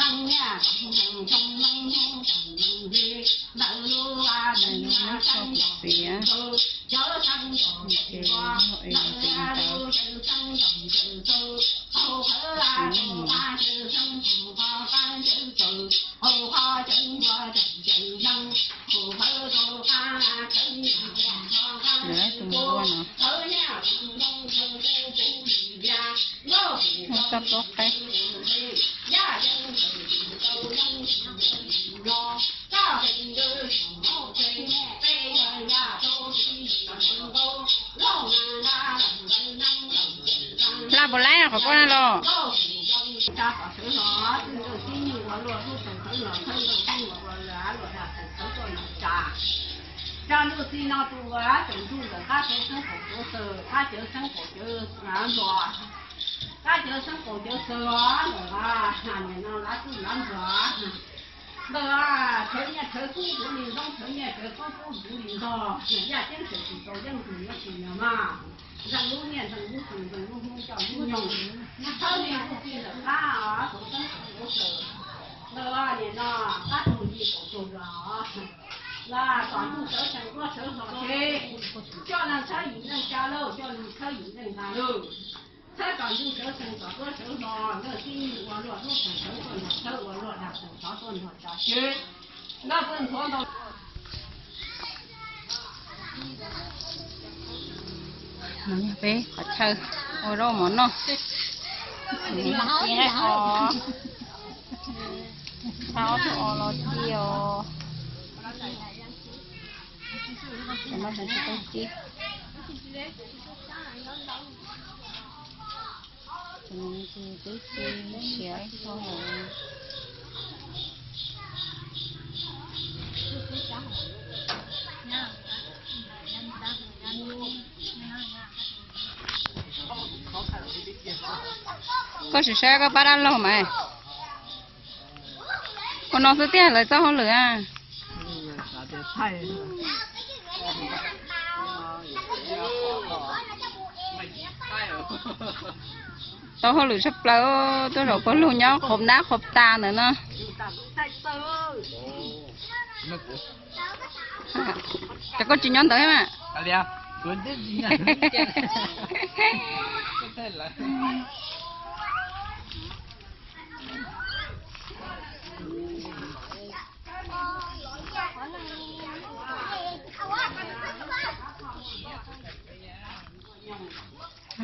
Txiv, ces yog es tus ntawd, tus ntawd, tus npua no, muab txoj plaub qaib. Laj puas laib qhov koj na los? Rau ntuj txij no tus tsaus ntuj ntawm qab cawv xeeb qaum cawv xaws, qab cawv xeeb qaum cawv ntuas, qab cawv xeeb qaum cawv xaws os, ntawm nim no lav txuj lav ntsuag, ntawm rhawv nyiaj rhawv kub ntuv li ntoob, rhawv nyiaj rhawv kub kub ntuv li ntog, yaj ceeb tseem tsis tau yeej tus yuav tsis yog mas, nteeg lub nyiaj nteeg lub feem nteeg lub hnub coj lub nyoog, thawb li ntuj txij ntawm qab cawv xeeb qaum cawv xaws, ntawm nim no qab rau yim kaum tus los, los tom ntuj sawv tsees duab sawv hlo seb, coj neeg thawb yim neeg tsa lauj, coj neeg thawb yim neeg nqa lauj. Thawb tom ntuj sawv tsees tom duab sawv hlo, ntawm tib neeg ua luaj lub tsees sawv tuaj nrog thawb ua luaj dag tsees thov tuaj nrog tsa seb, nkauj pw nthuav ntau. No yog peb qhov chaw ua zaub mov noj. Cia os, tau ob tug os los cia os. Cov no tseem tsis tau ci. Cov no ces twb ci siav ib tog lawm. Koj sim saib koj pab dab laug mas. Ua no xwb tiag lawv txoj hauj lwm a. Tau hauj lwm tshaj plaws, tuaj zaum pawg lug nyob qhuav nab qhuav tas ntawm no. Cov koj tsis nyob ntawd thiab mas.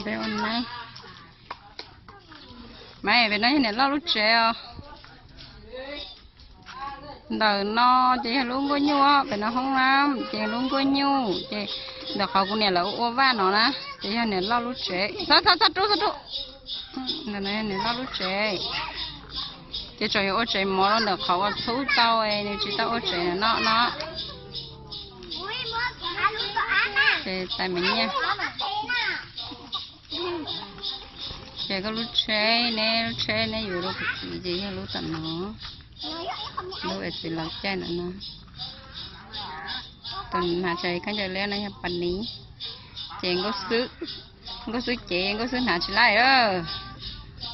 Peb ua neeb. Mas pem no yog niam loj lub tsev os. Ntawm no ces yog lub nkuaj nyuj, pem no hoob na ces lub nkuaj nyuj, ces ntawm qhov kuv niam lawv ua vaj no na, ces yog niam loj lub tsev. Txhob, txhob, txhob rub, txhob rub. Ntawm no yog niam loj lub tsev. Ces tseem yuav ua tsev mov rau ntawm qhov uas txhub tau, nws tsis tau ua tsev no no. Ces tais me nyiaj. Ces koj lub tsheb, neb lub tsheb neb yuav rau kuv txiv ces yog lub tom no, lub es txiv laus caij ntawm no. Tus hnav tshais khaub ncaws liab no yog pas niv. Ces nkauj xwb, nkauj xwb ces nkauj xwb hnav tsis laij,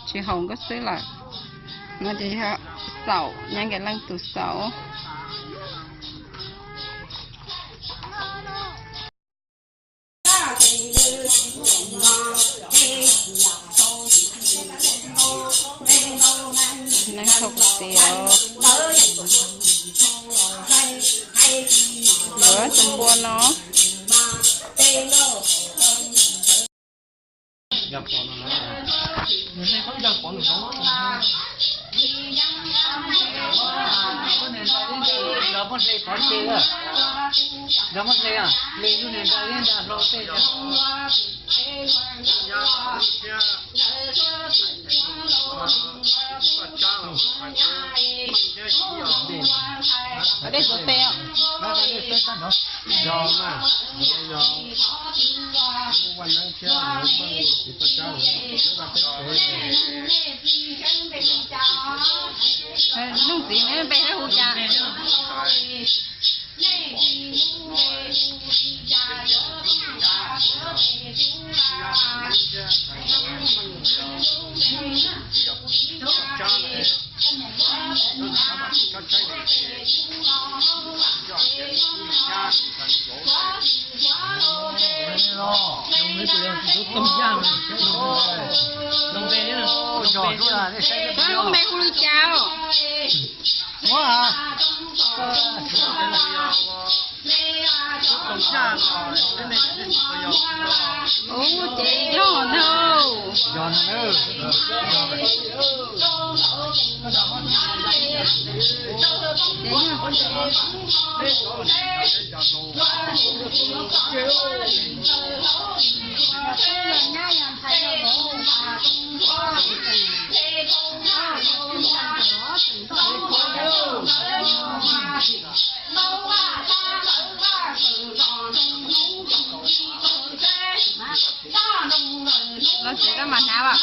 tsis haum nkauj xwb lawm. No ces yog xaum, nyob nkaim leej tus xaum. Neeb thauj kuv txiv os. Yuav tus npua no. Leej txiv ne, peb hu cas? Koj lub npe hu li cas os? Muab hais. Ub, ces yog ntag. Los tsev koj mam hnav as.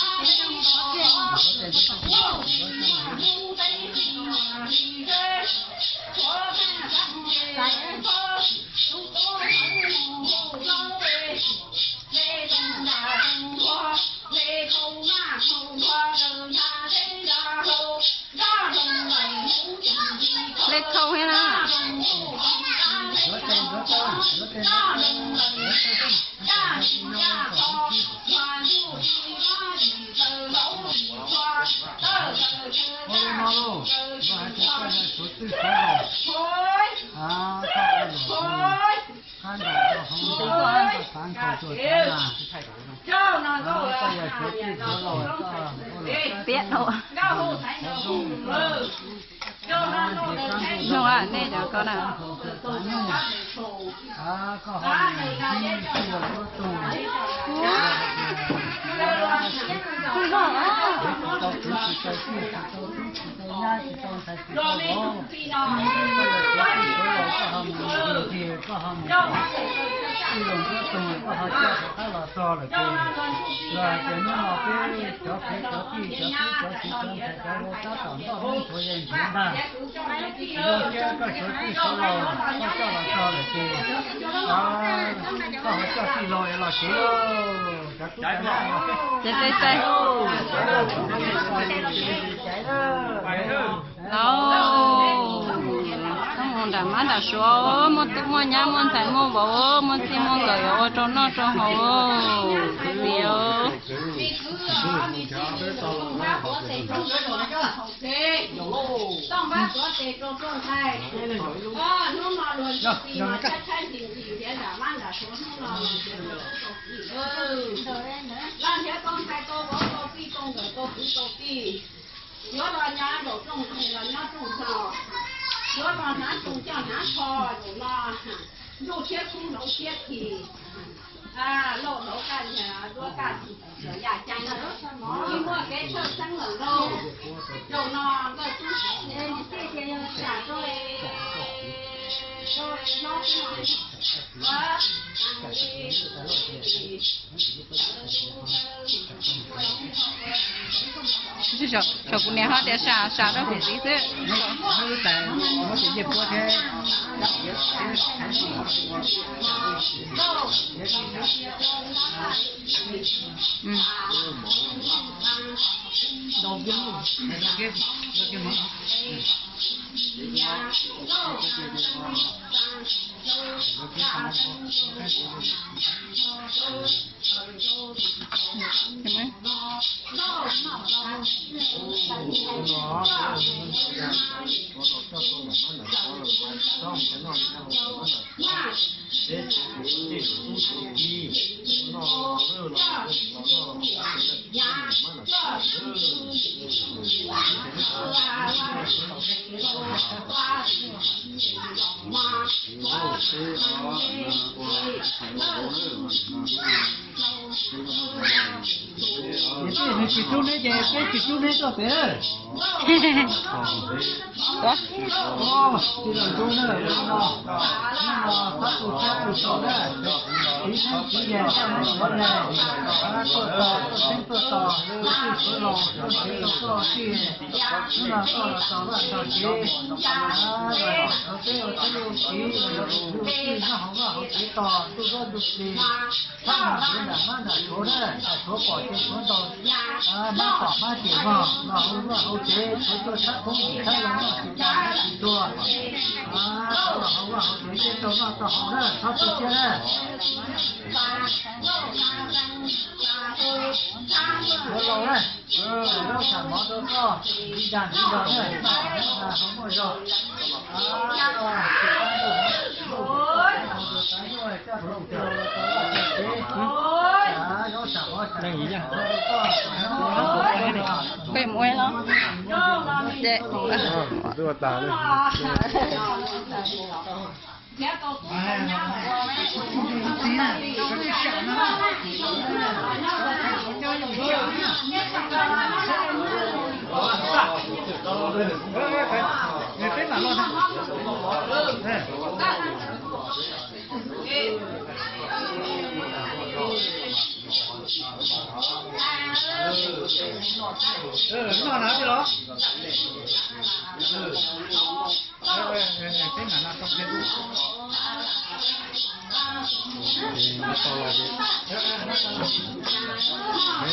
Lej khau thiab na. Piab dhau. Zoo nej cov ko na. Koj ho mus ntxias, koj ho mus tij loos tuab toog, koj ho coj rov qab los txog lawm ces, los hais tias hnub no peb cov pem cov tij cov tub cov kiv cov ntxhais cov laus tab tom noj mov ntxuav yeeb nrhiav ntag. Zoo siab koj suav txij suav laus koj coj los txog lawm ces, koj ho coj tij laug los tsev lauj, cov tub cov nyab. Ces tes tes. Lauj, koj mus nram mab nram suav, muaj tub muaj nyab muaj ntxhais muaj vauv, muaj txij muaj nkawm yuav ua rau noj rau haus, kwv tij. Yuav los nyob nraum rooj ntxhais los nyob rooj hno, yuav los hnav tshoob coj hnav tsho, zaum no ntuj thiab kub hloov thiab khi, lauj hloov kaj nyiaj duab kaj txi tawm yaj ceeb, yeej muaj kev tshawj xeeb lawm lauj. Zaum no nkawj tub sam rau Tsis tau kuv niam ho tias sam sam rau kuv txiv xwb. Nws tsis rub neb ces peb tsis rub neb tuaj pem. Tij laug Ntsuab na, hnub no, hnub no pab tu sab tu so na, tiv neeb tiv yaig, tiv neeb tiv yaig, tuaj tos, tuaj teeb tuaj tos, tuaj tij tuaj laug, tuaj tij tuaj tij, hnub no koj los txog vaj txog tsev, los thov peb ua tub ua kiv, los yog ua kwv ua tij nyob hauv vaj hauv tsev tos ntuj zaub ntuj tsi, thab mam nrhiav nram no. Nram Suav na, nram Suav pom ces Suav ntaus, mab tom mab cem mog, los hauv vaj hauv tsev, Suav tuaj tshab poob tim tshab loo no tsis tau mab tsis tuag. Los hauv vaj hauv tsev thiaj tau noj tau haus na, txhob tu siab na. Suav laus na, zaub xam mov rau koj, ntiv dag ntiv zog na, hauv muaj zog. Peb mus los. Twb ua tas li. Peb mam los. Noj na los.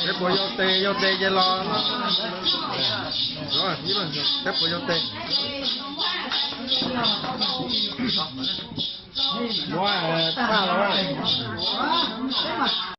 Peb puas yau tes, yau tes ces los. Peb puas yau tes. Muab paj los.